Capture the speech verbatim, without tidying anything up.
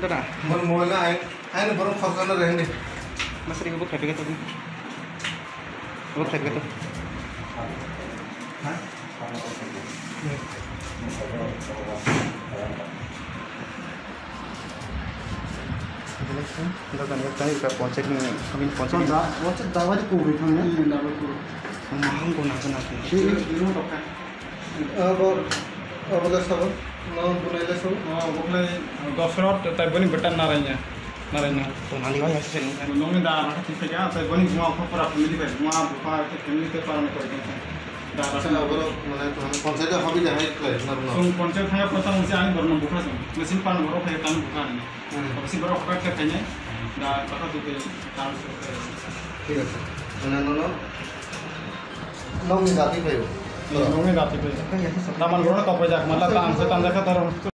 Dada. Mon moila ai, ai no borok khoroksa no rehni. Masri ko khai pega to. Ko khai pega to. Ha? Dada, ni tadi ka ponsek ni, kami ponsek ni. Da, ponsek da wadi ko ri thang ya. Hmm, da wadi ko. Maham ko na ko na ko. Shi, shi ro to ka. Abo, abo da sabo, no bunai da sabo. O, bo khlai Dosrot, tai boni betan Naraina. Naraina. To nani wai hasi sen. Nongni da, ma thik thik ya, tai boni buma pha pura family bai, buma bupha, te family te parani koi kan. Da, da. Sa aboro, mane, to, panchayat hobi da hai khlai, na, na. Sung panchayat thaya kota mungsi ani borno bukha sung. Mesin pan borok hai tan bukha ani. Hmm. Obviously borok hokar khe khainai. Da, baka tu ke tan. Thik ase. Mane, no, no. Nokni jati phaio. Nokni jati phaio. Taman borok topoi jak, mala ta ang se tan jak ta.